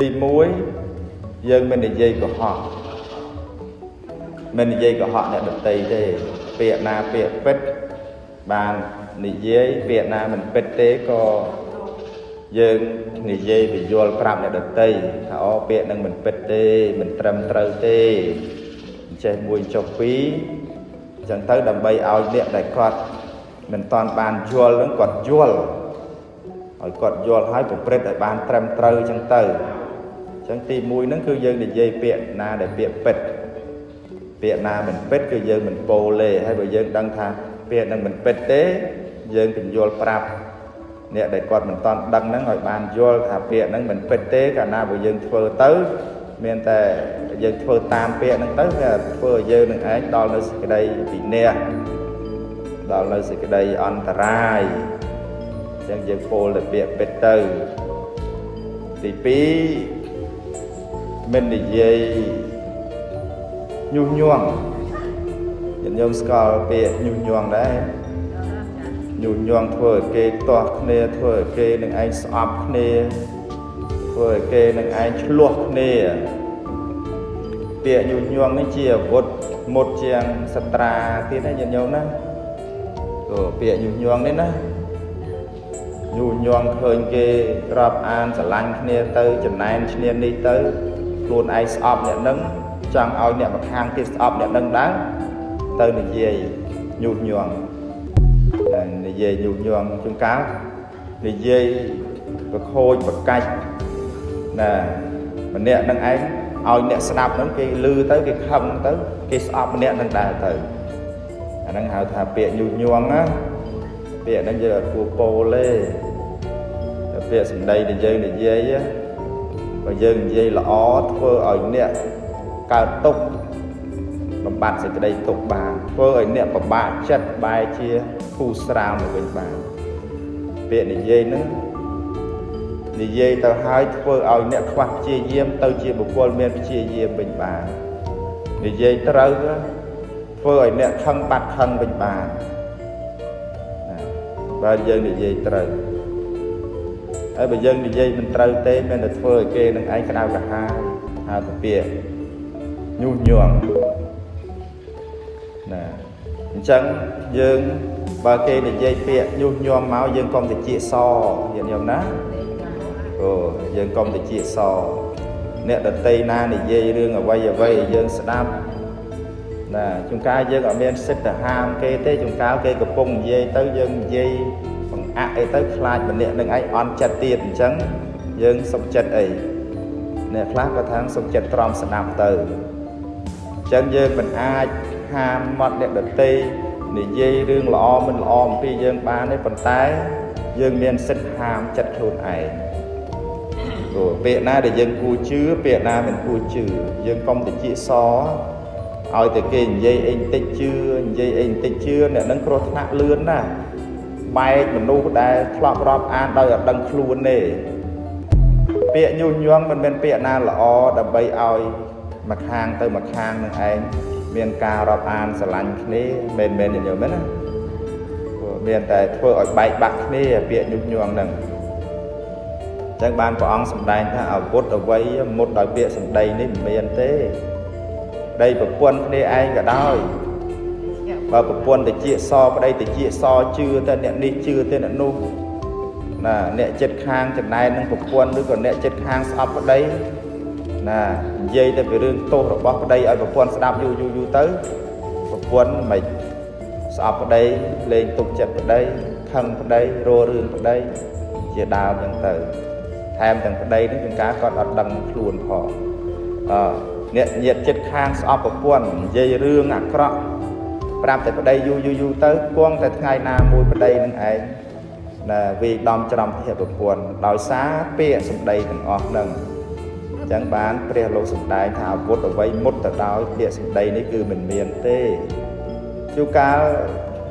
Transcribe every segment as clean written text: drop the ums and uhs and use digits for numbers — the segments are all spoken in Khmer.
ទី1យើងមិននិយាយកុហកមិននិយាយកុហកអ្នកដទៃទេពាក្យណាពាក្យពិតបាននិយាយពាក្យណាមិនពិតទេក៏យើងនិយាយពយល់ប្រាប់អ្នកដទៃថាអូពាក្យនឹងមិនពិតទេមិនត្រឹមត្រូវទេចេះមួយចុះពីរអញ្ចឹងទៅដើម្បីឲ្យអ្នកដែលគាត់មិនតាន់បានយល់នឹងគាត់យល់ឲ្យគាត់យល់ហើយប្រព្រឹត្តឲ្យបានត្រឹមត្រូវអញ្ចឹងទៅអញ្ចឹងទី1ហ្នឹងគឺយើងនិយាយពាក្យណាដែលពាក្យពិតពាក្យណាមិនពិតគឺយើងមិនពោលទេហើយបើយើងដឹងថាពាក្យនឹងមិនពិតទេយើងពន្យល់ប្រាប់អ្នកដែលគាត់មិនតាន់ដឹងហ្នឹងឲ្យបានយល់ថាពាក្យហ្នឹងមិនពិតទេកាលណាបើយើងធ្វើទៅមានតែយើងធ្វើតាមពាក្យហ្នឹងទៅវាធ្វើឲ្យយើងនឹងឯងដល់នៅសេចក្តីពិន័យដល់នៅសេចក្តីអន្តរាយអញ្ចឹងយើងពោលតែពាក្យពិតទៅទី2មិននិយាយញុះញង់ញាតិញោមស្គាល់ពាក្យញុះញង់ដែរញុះញង់ធ្វើឲ្យគេទាស់គ្នាធ្វើឲ្យគេនឹងឯងស្អប់គ្នាធ្វើឲ្យគេនឹងឯងឆ្លោះគ្នាពាក្យញុះញង់នេះជាអាវុធមុតជាងសត្រាទៀតណាញាតិញោមណាក៏ពាក្យញុះញង់នេះណាញុះញង់ឃើញគេរាប់អានស្រឡាញ់គ្នាទៅចំណែនឈ្នានេះទៅខ្លួនឯងស្អប់អ្នកនឹងចង់ឲ្យអ្នកម្ខាងទៀតស្អប់អ្នកនឹងដែរទៅនិយាយញុះញង់និយាយញុះញង់ជួនកាលនិយាយប្រខូចប្រកាច់ណាម្នាក់នឹងឯងឲ្យអ្នកស្ដាប់ហ្នឹងគេឮទៅគេខឹងទៅគេស្អប់ម្នាក់នឹងដែរទៅអាហ្នឹងហៅថាពាក្យញុះញង់ណាពាក្យហ្នឹងយើងអត់គួរពោលទេតែពាក្យសម្ដីដែលយើងនិយាយបើយើងនិយាយល្អធ្វើឲ្យអ្នកកើតទុក្ខបំបត្តិសេចក្តីទុក្ខបានធ្វើឲ្យអ្នកពិបាកចិត្តបែរជាធូរស្រាលមកវិញបានពាក្យនិយាយហ្នឹងនិយាយទៅហើយធ្វើឲ្យអ្នកខ្វះព្យាយាមទៅជាបុគ្គលមានព្យាយាមវិញបាននិយាយត្រូវធ្វើឲ្យអ្នកខឹងបាត់ខឹងវិញបានណាបើយើងនិយាយត្រូវហើយបើយើងនិយាយមិនត្រូវទេមានតែធ្វើឲ្យគេនឹងឯងក្តៅក្រហាយហៅថាពាក្យញុះញង់ណាអញ្ចឹងយើងបើគេនិយាយពាក្យញុះញង់មកយើងកុំតិចសញាតិញោមណាអូយើងកុំតិចសអ្នកដតីណានិយាយរឿងអ្វីអ្វីយើងស្ដាប់ណាជួនកាលយើងអត់មានសិទ្ធិទៅហាមគេទេជួនកាលគេកំពុងនិយាយទៅយើងនិយាយបង្អាក់អីទៅខ្លាចម្នាក់នឹងឯងអន់ចិត្តទៀតអញ្ចឹងយើងសុខចិត្តអីអ្នកខ្លះក៏ថាសុខចិត្តទ្រាំស្ដាប់ទៅអញ្ចឹងយើងមិនអាចហាមមាត់អ្នកដទៃនិយាយរឿងល្អមិនល្អអំពីយើងបានទេប៉ុន្តែយើងមានសិទ្ធិហាមចិត្តខ្លួនឯងព្រោះពាក្យណាដែលយើងគួរជឿពាក្យណាមិនគួរជឿយើងកុំតិចសឲ្យតែគេនិយាយអីបន្តិចជឿនិយាយអីបន្តិចជឿអ្នកនឹងគ្រោះថ្នាក់លឿនណាស់បែកមនុស្សដែលធ្លាប់រាប់អានដោយអត់ដឹងខ្លួនទេពាក្យញុះញង់មិនមែនពាក្យណាល្អដើម្បីឲ្យម្ខាងទៅម្ខាងនឹងឯងមានការរាប់អានស្រឡាញ់គ្នាមែនមែនញោមមែនណាព្រោះមានតែធ្វើឲ្យបែកបាក់គ្នាពាក្យញុះញង់ហ្នឹងអញ្ចឹងបានព្រះអង្គសម្ដែងថាអាវុធអ្វីមុតដោយពាក្យសម្ដីនេះមិនមានទេប្តីប្រពន្ធគ្នាឯងក៏ដោយបើប្រពន្ធតិចសប្តីតិចសជឿតែអ្នកនេះជឿតែអ្នកនោះណាអ្នកចិត្តខាងចំណែននឹងប្រពន្ធឬក៏អ្នកចិត្តខាងស្អប់ប្តីណានិយាយតែពីរឿងទោសរបស់ប្តីឲ្យប្រពន្ធស្ដាប់យូរយូរយូរទៅប្រពន្ធមិនស្អប់ប្តីលេងទុកចិត្តប្តីខឹងប្តីរោរឿងប្តីជាដើមចឹងទៅថែមទាំងប្តីនឹងជួនកាលគាត់អត់ដឹងខ្លួនផងអអ្នកញាតិចិត្តខាងស្អប់ប្រពន្ធនិយាយរឿងអាក្រក់ប្រាប់តែប្តីយូរយូរយូរទៅគង់តែថ្ងៃណាមួយប្តីនឹងឯងណាវាយដំច្រំធាប្រពន្ធដោយសារពាក្យសម្ដីទាំងអស់ហ្នឹងអញ្ចឹងបានព្រះលោកសម្ដែងថាអាវុធអ្វីមុតទៅដោយពាក្យសម្ដីនេះគឺមិនមានទេជួនកាល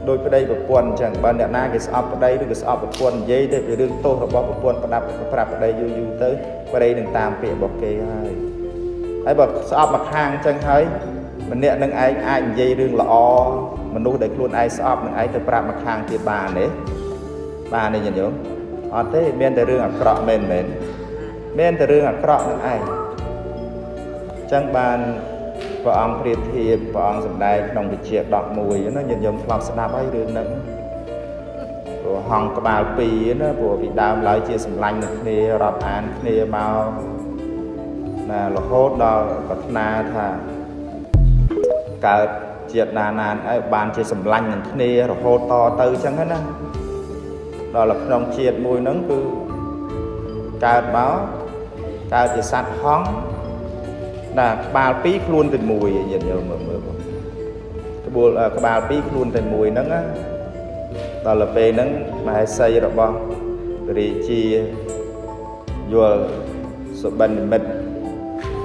ដោយប្តីប្រពន្ធអញ្ចឹងបើអ្នកណាគេស្អប់ប្តីឬក៏ស្អប់ប្រពន្ធនិយាយទៅពីរឿងទោសរបស់ប្រពន្ធប្រាប់ប្តីយូរយូរទៅប្តីនឹងតាមពាក្យរបស់គេហើយហើយបើស្អប់មកខាងអញ្ចឹងហើយម្នាក់នឹងឯងអាចនិយាយរឿងល្អមនុស្សដែលខ្លួនឯងស្អប់នឹងឯងទៅប្រាប់មកខាងទៀតបានទេបានទេញាតិញោមអត់ទេមានតែរឿងអាក្រក់មែនមែន មានតែរឿងអាក្រក់នឹងឯងអញ្ចឹងបានព្រះអង្គប្រៀបធៀបព្រះអង្គសម្ដែងក្នុងវិជ្ជា11ណាញាតិញោមធ្លាប់ស្ដាប់ហើយរឿងហ្នឹងព្រោះហង្សក្បាល2ណាព្រោះពីដើមឡើយជាសម្លាញ់នឹងគ្នារាប់អានគ្នាមកណារហូតដល់ប្រាថ្នាថាកើតជាតិណាណាឲ្យបានជាសម្លាញ់នឹងគ្នារហូតតទៅអញ្ចឹងណាដល់ក្នុងជាតិមួយហ្នឹងគឺកើតមកកើតជាសត្វហង្សណាក្បាល2ខ្លួនតែមួយញាតិញោមមើលមើលក្បួលក្បាល2ខ្លួនតែមួយហ្នឹងណាដល់ពេលហ្នឹងមហេសីរបស់ព្រះរាជាយល់សុបិននិមិត្ត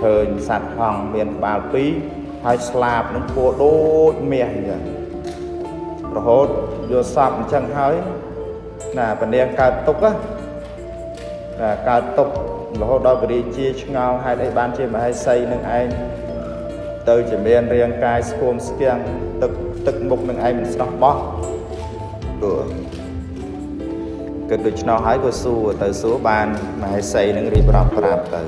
ឃើញសត្វហង្សមានក្បាល2ហើយស្លាបនឹងពោដូចមាសអញ្ចឹងរហូតយកសពអញ្ចឹងហើយណាពនាងកើតទុកណាកើតទុករហូតដល់ព្រះរាជាឆ្ងល់ហេតុអីបានជាមហេសីនឹងឯងទៅជាមានរាងកាយស្គមស្គាំងទឹកមុខនឹងឯងមិនស្រស់បោះព្រោះគិតដូច្នោះហើយក៏សួរទៅសួរបានមហេសីនឹងរៀបរាប់ប្រាប់ទៅ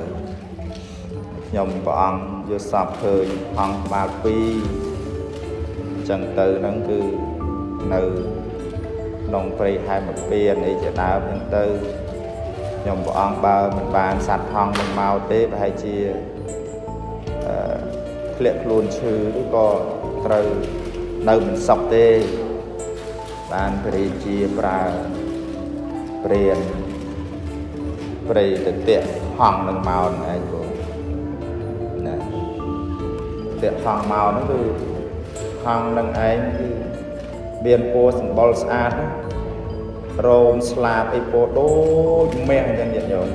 ខ្ញុំព្រះអង្គយកសពឃើញអង្គក្បាល2អញ្ចឹងទៅហ្នឹងគឺនៅក្នុងព្រៃហែមពៀនអីជាដើមអញ្ចឹងទៅខ្ញុំព្រះអង្គបើមិនបានសត្វហង្សនឹងមកទេប្រហែលជាធ្លាក់ខ្លួនឈឺឬក៏ត្រូវនៅមិនសុខទេបានព្រះរាជាប្រើព្រានព្រៃទៅតាក់ហង្សនឹងមកហ្នឹងឯងបងណាតាក់ហង្សមកហ្នឹងគឺហង្សនឹងឯងគឺមានពណ៌សម្បុរស្អាតណារោមស្លាបអីពណ៌ដូចមាសអញ្ចឹងញាតិញោម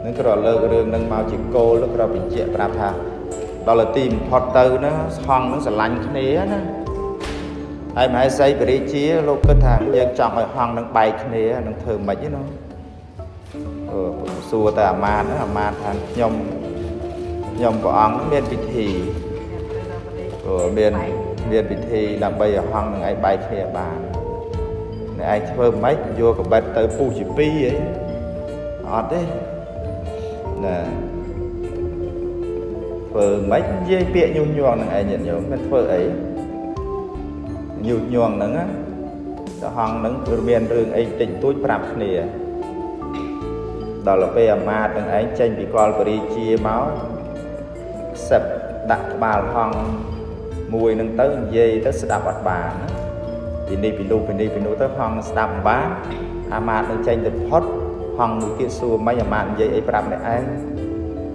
នឹងក៏លើករឿងនឹងមកជាគោលក៏បញ្ជាក់ប្រាប់ថាដល់ទីបំផុតទៅណាហង្សនឹងស្រឡាញ់គ្នាណាហើយមហេសីព្រះរាជាលោកគិតថាយើងចង់ឲ្យហង្សនឹងបែកគ្នានឹងធ្វើម៉េចណាសួរតែអាមាត្យអាមាត្យថាខ្ញុំព្រះអង្គមានពិធីមានពិធីដើម្បីឲ្យហង្សនឹងឯងបែកគ្នាបានអ្នកឯងធ្វើម៉េចយកកបិតទៅពុះជា2អីអត់ទេណាធ្វើម៉េចនិយាយពាក្យញុះញង់នឹងឯងញាតិញោមមិនធ្វើអីញុះញង់ហ្នឹងណាទៅហង្សហ្នឹងគឺមានរឿងអីតិចតួចប្រាប់គ្នាដល់ពេលអាមាត្យនឹងឯងចេញពីកលពរាជាមកខ្សឹបដាក់ក្បាលហង្សមួយហ្នឹងទៅនិយាយទៅស្ដាប់អត់បានណាពីនេះពីនោះពីនេះពីនោះទៅហង្សស្ដាប់មិនបានអាមាត្យនឹងចេញទៅផុតហង្សមួយទៀតសួរម៉េចអាមាត្យនិយាយអីប្រាប់អ្នកឯង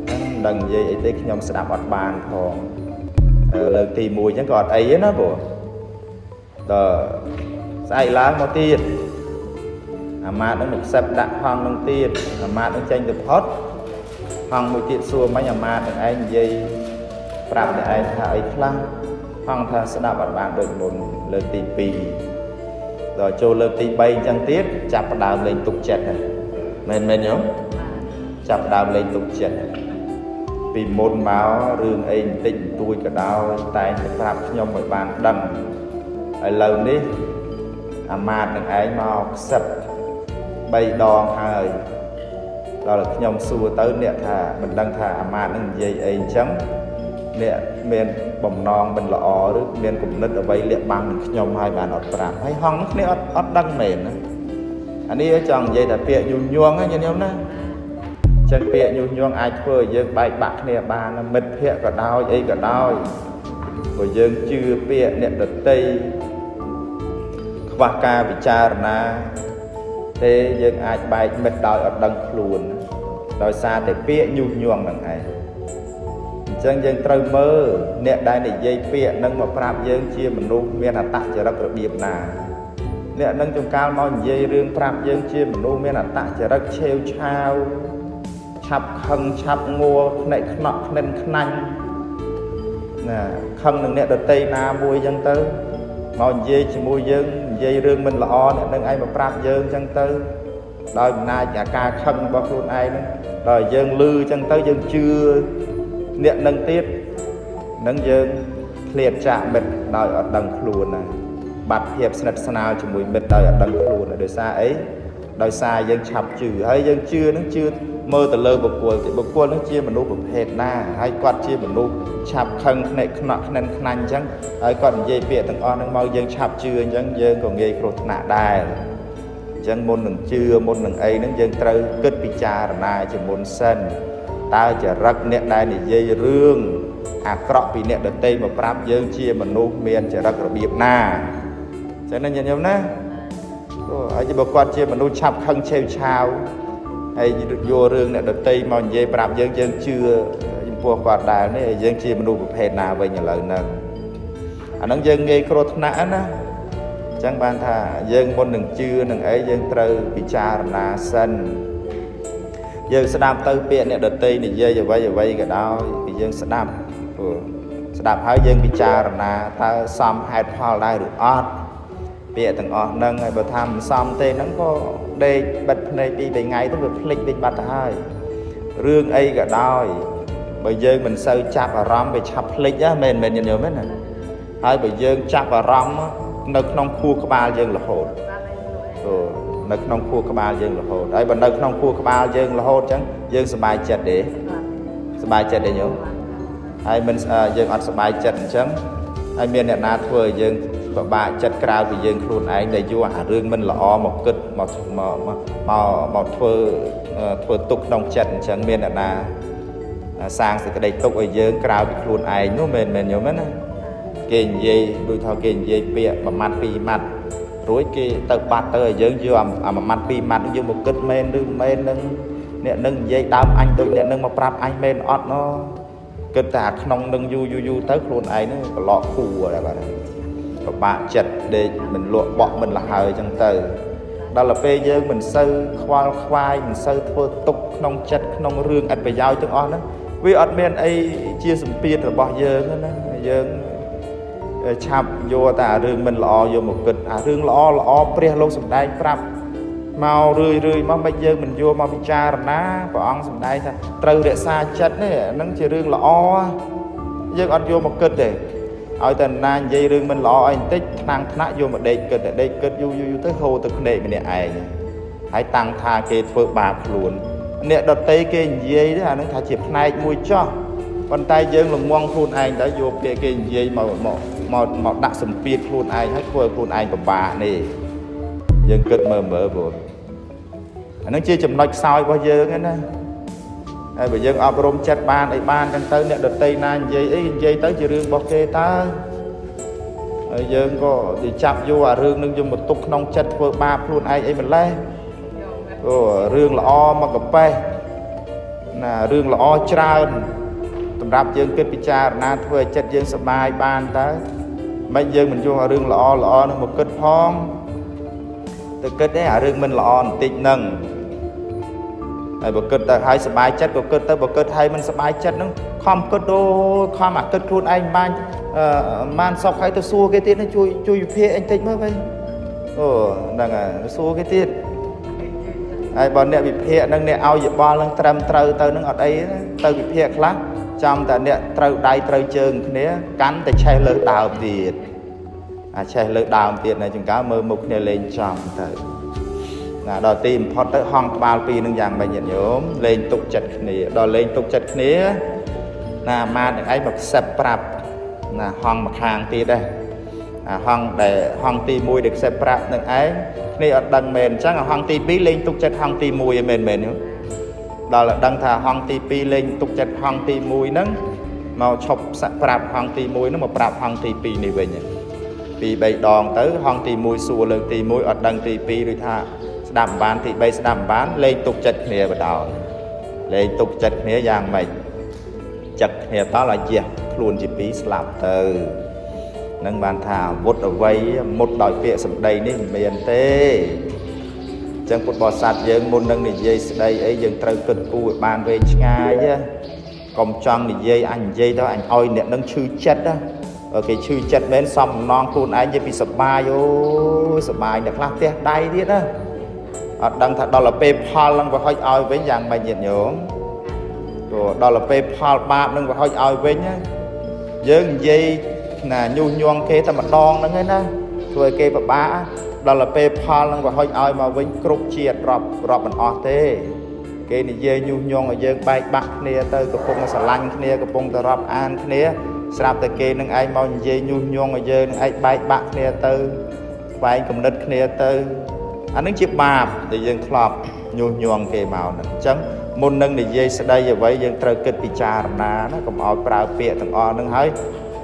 មិនដឹងនិយាយអីទេខ្ញុំស្ដាប់អត់បានផងលើកទី1អញ្ចឹងក៏អត់អីទេណាព្រោះដល់ស្អែកឡើងមកទៀតអាមាត្យនឹងមកខ្សឹបដាក់ហង្សនឹងទៀតអាមាត្យនឹងចេញទៅផុតហង្សមួយទៀតសួរម៉េចអាមាត្យនឹងឯងនិយាយប្រាប់អ្នកឯងថាអីខ្លះហង្សថាស្ដាប់អត់បានដូចមុនលើកទី2ដល់ចូលលើកទី3អញ្ចឹងទៀតចាប់ផ្ដើមលេងទុកចិត្តហ្នឹងមែនញោមចាប់ផ្ដើមលេងទុកចិត្តពីមុនមករឿងអីបន្តិចបន្តួចក៏ដោយតែងតែប្រាប់ខ្ញុំឲ្យបានដឹងឥឡូវនេះអាមាត្យនឹងឯងមកខ្សឹប3ដងហើយដល់ខ្ញុំសួរទៅអ្នកថាមិនដឹងថាអាមាត្យនឹងនិយាយអីអញ្ចឹងអ្នកមានបំណងមិនល្អឬមានគំនិតអ្វីលាក់បាំងនឹងខ្ញុំហើយបានអត់ប្រាប់ហើយហង្សគ្នាអត់ដឹងមែនណាអានេះចង់និយាយថាពាក្យញុះញង់ណាញាតិញោមណាចឹងពាក្យញុះញង់អាចធ្វើឲ្យយើងបែកបាក់គ្នាបានមិត្តភក្តិក៏ដោយអីក៏ដោយព្រោះយើងជឿពាក្យអ្នកដទៃខ្វះការពិចារណាទេយើងអាចបែកមិត្តដោយអត់ដឹងខ្លួនដោយសារតែពាក្យញុះញង់ហ្នឹងឯងអញ្ចឹងយើងត្រូវមើលអ្នកដែលនិយាយពាក្យនឹងមកប្រាប់យើងជាមនុស្សមានអត្តចរិតរបៀបណាអ្នកនឹងចង្កាលមកនិយាយរឿងប្រាប់យើងជាមនុស្សមានអត្តចរិតឆេវឆាវឆាប់ខឹងឆាប់ងัวខ្នែកខ្នក់ខ្និនខ្នាញ់ណាខឹងនឹងអ្នកដទៃណាមួយអញ្ចឹងទៅមកនិយាយជាមួយយើងនិយាយរឿងមិនល្អអ្នកនឹងឯងមកប្រាប់យើងអញ្ចឹងទៅដោយអំណាចអាការខឹងរបស់ខ្លួនឯងហ្នឹងដល់យើងលឺអញ្ចឹងទៅយើងជឿអ្នកនឹងទៀតនឹងយើងឃ្លាតចាកមិត្តដោយអត់ដឹងខ្លួនណាបាត់ភាពស្និទ្ធស្នាលជាមួយមិត្តដោយអត់ដឹងខ្លួនដោយសារអីដោយសារយើងឆាប់ជឿហើយយើងជឿនឹងជឿ មើលទៅលើបុគ្គលទេបុគ្គលនោះជាមនុស្សប្រភេទណាហើយគាត់ជាមនុស្សឆាប់ខឹងភ្នែកខ្នក់ខ្និនខ្នាញ់អញ្ចឹងហើយគាត់និយាយពាក្យទាំងអស់ហ្នឹងមកយើងឆាប់ជឿអញ្ចឹងយើងក៏ងាយគ្រោះថ្នាក់ដែរអញ្ចឹងមុននឹងជឿមុននឹងអីហ្នឹងយើងត្រូវគិតពិចារណាជាមុនសិនតើចរិតអ្នកដែលនិយាយរឿងអាក្រក់ពីអ្នកដទៃមកប្រាប់យើងជាមនុស្សមានចរិតរបៀបណាអញ្ចឹងណាញាតិញោមណាអូហើយបើគាត់ជាមនុស្សឆាប់ខឹងឆេវឆាវហើយយករឿងអ្នកដទៃមកនិយាយប្រាប់យើងយើងជឿចំពោះគាត់ដែរនេះយើងជាមនុស្សប្រភេទណាវិញឥឡូវហ្នឹងអាហ្នឹងយើងងាយគ្រោះថ្នាក់ណាអញ្ចឹងបានថាយើងមុននឹងជឿនឹងអីយើងត្រូវពិចារណាសិនយើងស្ដាប់ទៅពាក្យអ្នកដទៃនិយាយអ្វីអ្វីក៏ដោយពីយើងស្ដាប់ព្រោះស្ដាប់ហើយយើងពិចារណាតើសមហេតុផលដែរឬអត់ពាក្យទាំងអស់ហ្នឹងហើយបើថាមិនសមទេហ្នឹងក៏ដេកបិទភ្នែកពី3ថ្ងៃទៅវាភ្លេចវិញបាត់ទៅហើយរឿងអីក៏ដោយបើយើងមិនសូវចាប់អារម្មណ៍វាឆាប់ភ្លេចហ៎មែនមែនញាតិញោមណាហើយបើយើងចាប់អារម្មណ៍នៅក្នុងខួរក្បាលយើងរហូតអូនៅក្នុងខួរក្បាលយើងរហូតហើយបើនៅក្នុងខួរក្បាលយើងរហូតអញ្ចឹងយើងសប្បាយចិត្តទេសប្បាយចិត្តទេញោមហើយមិនយើងអត់សប្បាយចិត្តអញ្ចឹងហើយមានអ្នកណាធ្វើឲ្យយើងពិបាកចិត្តក្រៅពីយើងខ្លួនឯងដែលយកអារឿងមិនល្អមកគិតមកមកមកធ្វើធ្វើទុកក្នុងចិត្តអញ្ចឹងមានអ្នកណាសាងសេចក្តីទុកឲ្យយើងក្រៅពីខ្លួនឯងនោះមែនមែនញោមណាគេនិយាយដូចថាគេនិយាយពាក្យមួយម៉ាត់ពីរម៉ាត់រួចគេទៅបាត់ទៅឲ្យយើងយកអាមួយម៉ាត់ពីរម៉ាត់យើងមកគិតមែនឬមែននឹងអ្នកនឹងនិយាយដើមអញដូចអ្នកនឹងមកប្រាប់អញមែនអត់ណោះគិតតែអាក្នុងនឹងយូរយូរយូរទៅខ្លួនឯងហ្នឹងប្រឡកគួរដែរបាទពិបាកចិត្តដេកមិនលក់បក់មិនលហើយអញ្ចឹងទៅដល់ទៅពេលយើងមិនសូវខ្វល់ខ្វាយមិនសូវធ្វើទុកក្នុងចិត្តក្នុងរឿងអត្ថប្រយោជន៍ទាំងអស់ហ្នឹងវាអត់មានអីជាសម្ពាធរបស់យើងណាយើងឆាប់យកតែអារឿងមិនល្អយកមកគិតអារឿងល្អល្អព្រះលោកសម្ដែងប្រាប់មករឿយរឿយមកមិនយើងមិនយកមកពិចារណាព្រះអង្គសម្ដែងថាត្រូវរក្សាចិត្តនេះហ្នឹងជារឿងល្អយើងអត់យកមកគិតទេឲ្យតែណានិយាយរឿងមិនល្អអីបន្តិចថ្នាំងថ្នាក់យកមកដេកគិតដេកគិតយូរយូរទៅហូរទៅភ្នែកម្នាក់ឯងហើយតាំងថាគេធ្វើបាបខ្លួនអ្នកដតីគេនិយាយទេអានឹងថាជាផ្នែកមួយចោះប៉ុន្តែយើងលងងខ្លួនឯងទៅយកពាក្យគេនិយាយមកមកមកមកដាក់សម្ពាធខ្លួនឯងហើយធ្វើឲ្យខ្លួនឯងពិបាកនេះយើងគិតមើលមើលព្រោះអានឹងជាចំណុចខ្សោយរបស់យើងហ្នឹងណាហើយបើយើងអប់រំចិត្តបានអីបានចឹងទៅអ្នកដតីណានិយាយអីនិយាយទៅជារឿងរបស់គេតើហើយយើងក៏ទៅចាប់យកអារឿងនឹងយកមកទុកក្នុងចិត្តធ្វើបាបខ្លួនឯងអីម្លេះអូរឿងល្អមកកប៉េះណារឿងល្អច្រើនសម្រាប់យើងគិតពិចារណាធ្វើឲ្យចិត្តយើងសប្បាយបានតើមិនយើងមិនយកអារឿងល្អល្អនឹងមកគិតផងទៅគិតទេអារឿងមិនល្អបន្តិចហ្នឹងហើយបើគិតទៅហើយសប្បាយចិត្តក៏គិតទៅបើគិតហើយមិនសប្បាយចិត្តហ្នឹងខំគិតអូខំអាគិតខ្លួនឯងបានបានសុខហើយទៅសួរគេទៀតជួយជួយវិភាគអីបន្តិចមើលវិញអូហ្នឹងហើយសួរគេទៀតហើយបើអ្នកវិភាគហ្នឹងអ្នកឲ្យយោបល់ហ្នឹងត្រឹមត្រូវទៅហ្នឹងអត់អីទៅវិភាគខ្លះចាំតែអ្នកត្រូវដៃត្រូវជើងគ្នាកាន់តែឆេះលើដើមទៀតអាឆេះលើដើមទៀតណាចង្កើមើលមុខគ្នាលេងចំទៅណាដល់ទីបំផុតទៅហងក្បាលពីរនឹងយ៉ាងម៉េចញាតិញោមលេងទុកចិត្តគ្នាដល់លេងទុកចិត្តគ្នាណាអាមាត្យនឹងឯងមកខ្សឹបប្រាប់ណាហងមកខាងទៀតដែរអាហងដែលហងទី1ដែលខ្សឹបប្រាប់នឹងឯងគ្នាអត់ដឹងមែនអញ្ចឹងហងទី2លេងទុកចិត្តហងទី1ឯងមែនមែនញោមដល់ដឹងថាហងទី2លេងទុកចិត្តហងទី1ហ្នឹងមកឈប់ប្រាប់ហងទី1ហ្នឹងមកប្រាប់ហងទី2នេះវិញពី3ដងទៅហងទី1សួរលើកទី1អត់ដឹងទី2ដូចថាស្ដាប់បានទី3ស្ដាប់បានលេងទុកចិត្តគ្នាបដ ாய் លេងទុកចិត្តគ្នាយ៉ាងម៉េចចិត្តគ្នាតល់ឲ្យជះខ្លួនជាពីរស្លាប់ទៅនឹងបានថាអាវុធអ្វីមុតដោយពាក្យសម្ដីនេះមិនមានទេចឹងពុទ្ធបរិស័ទយើងមុននឹងនិយាយស្ដីអីយើងត្រូវគិតគូរឲ្យបានវែងឆ្ងាយកុំចង់និយាយអញនិយាយទៅអញឲ្យអ្នកនឹងឈឺចិត្តណាគេឈឺចិត្តមែនសំបំណងខ្លួនឯងនិយាយពីសបាយអូយសបាយអ្នកខ្លះផ្ទះដៃទៀតណាអត់ដឹងថាដល់ទៅពេលផលនឹងវាហុចឲ្យវិញយ៉ាងម៉េចញាតិញោមព្រោះដល់ទៅពេលផលបាបនឹងវាហុចឲ្យវិញយើងនិយាយណាញុះញង់គេតែម្ដងហ្នឹងឯណាធ្វើឲ្យគេពិបាកដល់ទៅពេលផលនឹងវាហុចឲ្យមកវិញគ្រប់ជាតិរាប់រាប់មិនអស់ទេ គេនិយាយញុះញង់ឲ្យយើងបែកបាក់គ្នាទៅកំពុងស្រឡាញ់គ្នាកំពុងតែរាប់អានគ្នាស្រាប់តែគេនឹងឯងមកនិយាយញុះញង់ឲ្យយើងនឹងឯងបែកបាក់គ្នាទៅខ្វែងគំនិតគ្នាទៅអានឹងជាបាបដែលយើងធ្លាប់ញុះញង់គេមកហ្នឹងអញ្ចឹងមុននឹងនិយាយស្ដីអ្វីយើងត្រូវគិតពិចារណាណាកុំឲ្យប្រើពាក្យទាំងអស់ហ្នឹងហើយ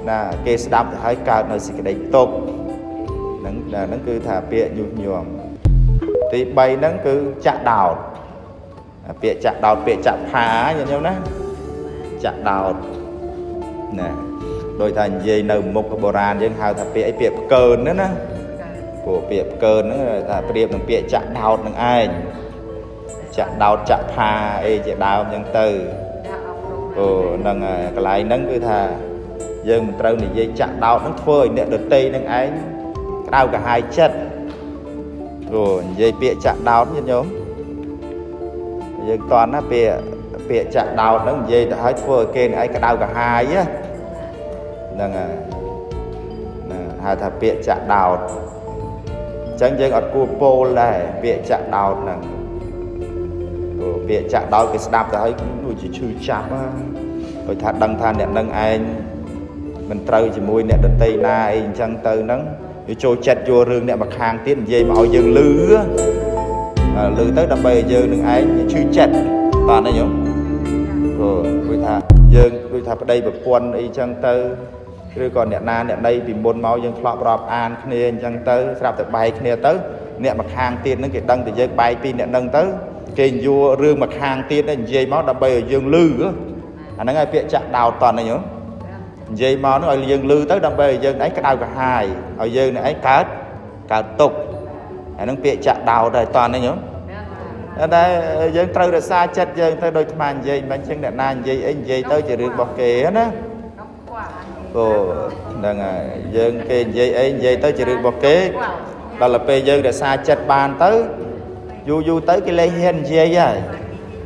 ណាគេស្ដាប់ទៅហើយកើតនៅសេចក្តីទុក្ខហ្នឹងហ្នឹងគឺថាពាក្យញុះញង់ទី3ហ្នឹងគឺចាក់ដោតពាក្យចាក់ដោតពាក្យចាក់ផាញាតិញោមណាចាក់ដោតណាដោយថានិយាយនៅមុខបុរាណយើងហៅថាពាក្យអីពាក្យផ្កើនហ្នឹងណាព្រោះពាក្យផ្កើនហ្នឹងថាប្រៀបនឹងពាក្យចាក់ដោតនឹងឯងចាក់ដោតចាក់ផាអីជាដើមអញ្ចឹងទៅអូហ្នឹងហើយកន្លែងហ្នឹងគឺថាយើងមិនត្រូវនិយាយចាក់ដោតហ្នឹងធ្វើឲ្យអ្នកដទៃនឹងឯងក្តៅក្រហាយចិត្តព្រោះនិយាយពាក្យចាក់ដោតញាតិញោមយើងតន់ណាពាក្យចាក់ដោតហ្នឹងនិយាយទៅឲ្យធ្វើឲ្យគេនឹងឯងក្តៅក្រហាយហ្នឹងហើយណាហៅថាពាក្យចាក់ដោតអញ្ចឹងយើងអត់គួរពោលដែរពាក្យចាក់ដោតហ្នឹងព្រោះពាក្យចាក់ដោតគេស្ដាប់ទៅហើយដូចជាឈឺចាប់ព្រោះថាដឹងថាអ្នកនឹងឯងមិនត្រូវជាមួយអ្នកដទៃណាអីអញ្ចឹងទៅហ្នឹងវាចូលចិត្តយករឿងអ្នកម្ខាងទៀតនិយាយមកឲ្យយើងលឺលឺទៅដើម្បីឲ្យយើងនឹងឯងឈឺចិត្តបាទណាញោមព្រោះដូចថាយើងដូចថាប្តីប្រពន្ធអីចឹងទៅឬក៏អ្នកណាអ្នកណីពីមុនមកយើងធ្លាប់រាប់អានគ្នាអញ្ចឹងទៅស្រាប់តែបែកគ្នាទៅអ្នកម្ខាងទៀតហ្នឹងគេដឹងតែយើងបែកពីអ្នកហ្នឹងទៅគេយករឿងម្ខាងទៀតនិយាយមកដើម្បីឲ្យយើងលឺអាហ្នឹងហើយពាក្យចាក់ដោតតណាញោមនិយាយមកហ្នឹងឲ្យយើងលឺទៅដើម្បីឲ្យយើងឯងក្តៅក្រហាយឲ្យយើងឯងកើតទុក្ខអាហ្នឹងពាក្យចាក់ដោតហើយតណាញោមតែយើងត្រូវរក្សាចិត្តយើងទៅដូចអាត្មានិយាយមិនចឹងអ្នកណានិយាយអីនិយាយទៅជារឿងរបស់គេណាអូហ្នឹងហើយយើងគេនិយាយអីនិយាយទៅជារឿងរបស់គេដល់ទៅពេលយើងរក្សាចិត្តបានទៅយូរយូរទៅគេលែងហ៊ាននិយាយហើយ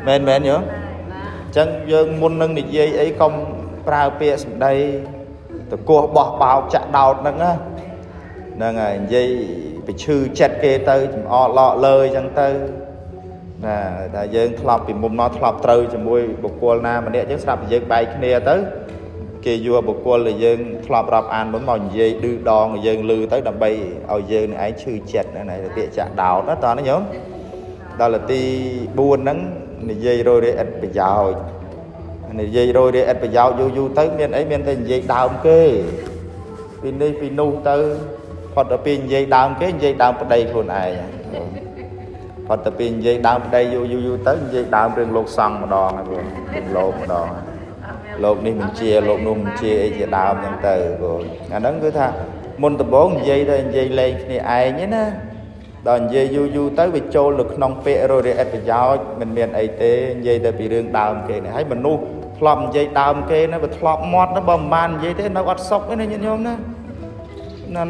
មែនមែនញោមអញ្ចឹងយើងមុននឹងនិយាយអីកុំប្រើពាក្យសម្ដីតកោះបោះបោកចាក់ដោតហ្នឹងណាហ្នឹងហើយនិយាយទៅឈឺចិត្តគេទៅចំអកលក់លើអញ្ចឹងទៅណាថាយើងធ្លាប់ពីមុនមកធ្លាប់ត្រូវជាមួយបុគ្គលណាម្នាក់អញ្ចឹងស្រាប់តែយើងបែកគ្នាទៅគេយកបុគ្គលដែលយើងធ្លាប់រាប់អានមុនមកនិយាយឌឺដងឲ្យយើងលឺទៅដើម្បីឲ្យយើងនឹងឯងឈឺចិត្តហ្នឹងណាពាក្យចាក់ដោតណាតោះណាញោមដល់ទី4ហ្នឹងនិយាយរយរាយឥតប្រយោជន៍និយាយរយរាយឥតប្រយោជន៍យូរយូរទៅមានអីមានតែនិយាយដើមគេពីនេះពីនោះទៅផុតទៅពីនិយាយដើមគេនិយាយដើមប្តីខ្លួនឯងផុតទៅពីនិយាយដើមប្តីយូរយូរទៅនិយាយដើមរឿងលោកសង្ឃម្ដងហើយបងលោកម្ដងលោកនេះមិនជាលោកនោះមិនជាអីជាដើមអញ្ចឹងទៅបងអាហ្នឹងគឺថាមុនដំបូងនិយាយទៅនិយាយលេងគ្នាឯងណាដល់និយាយយូរយូរទៅវាចូលនៅក្នុងពាក្យរយរាយឥតប្រយោជន៍មិនមានអីទេនិយាយតែពីរឿងដើមគេនេះហើយមនុស្សធ្លាប់និយាយដើមគេណាវាធ្លាប់មាត់ណាបើមិនបាននិយាយទេនៅអត់សុខទេណាញាតិញោមណា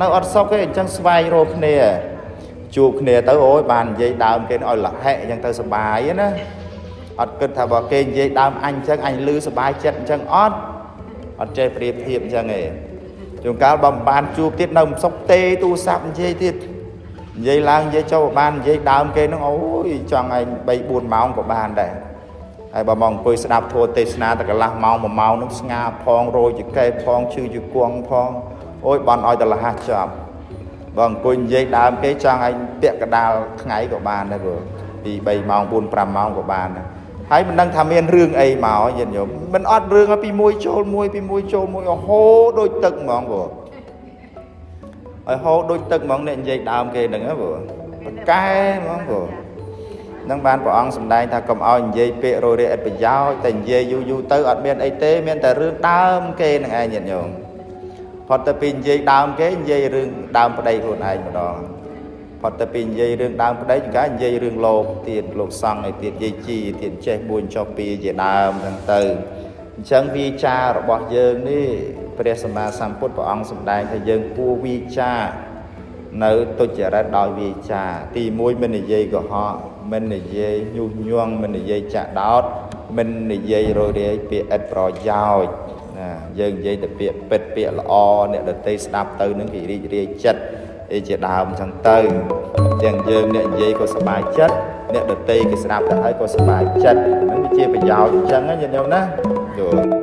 នៅអត់សុខទេអញ្ចឹងស្វែងរកគ្នាជួបគ្នាទៅអូយបាននិយាយដើមគេឲ្យលហិអញ្ចឹងទៅសប្បាយណាអត់គិតថាបើគេនិយាយដើមអញអញ្ចឹងអញលឺសប្បាយចិត្តអញ្ចឹងអត់ចេះប្រៀបធៀបអញ្ចឹងទេជួនកាលបើមិនបានជួបទៀតនៅមិនសុខទេទូរស័ព្ទនិយាយទៀតនិយាយឡើងនិយាយចូលបាននិយាយដើមគេហ្នឹងអូយចង់ឲ្យ3 4ម៉ោងក៏បានដែរហើយបើមកអង្គុយស្ដាប់ធម៌ទេសនាតែកន្លះម៉ោង1ម៉ោងហ្នឹងស្ងាផងរយចកេះផងឈឺជង្គង់ផងអូយបន់ឲ្យតែលះចប់បើអង្គុយនិយាយដើមគេចង់ឲ្យពាក់កដាលថ្ងៃក៏បានដែរព្រោះពី3ម៉ោង4 5ម៉ោងក៏បានដែរហើយមិនដឹងថាមានរឿងអីមកញាតិញោមមិនអត់រឿងពីមួយចូលមួយពីមួយចូលមួយហូរដូចទឹកហ្មងព្រោះឲ្យហូរដូចទឹកហ្មងអ្នកនិយាយដើមគេហ្នឹងព្រោះប្រកែហ្មងព្រោះនឹងបានព្រះអង្គសម្ដែងថាកុំឲ្យនិយាយពាក្យរយរាយឥតប្រយោជន៍តែនិយាយយូរយូរទៅអត់មានអីទេមានតែរឿងដើមគេនឹងឯងញាតិញោមផុតទៅពីនិយាយដើមគេនិយាយរឿងដើមប្តីខ្លួនឯងម្ដងផុតទៅពីនិយាយរឿងដើមប្តីចង្ការនិយាយរឿងលោកទៀតលោកសង្ឃឯទៀតនិយាយជីទៀតចេះ4ចុះ2ជាដើមហ្នឹងទៅអញ្ចឹងវាចារបស់យើងនេះព្រះសម្មាសម្ពុទ្ធព្រះអង្គសម្ដែងថាយើងគួរវាចានៅទុច្ចរិតដោយវាចាទី1មិននិយាយកុហកមិននិយាយញុះញង់មិននិយាយចាក់ដោតមិននិយាយរយរាយពាក្យឥតប្រយោជន៍ណាយើងនិយាយតែពាក្យពិតពាក្យល្អអ្នកដទៃស្ដាប់ទៅនឹងគេរីករាយចិត្តអីជាដើមអញ្ចឹងទៅទាំងយើងអ្នកនិយាយក៏សប្បាយចិត្ត អ្នកដទៃគេស្ដាប់ទៅហើយក៏សប្បាយចិត្តហ្នឹងវាជាប្រយោជន៍អញ្ចឹងណាញាតិញោមណាយល់។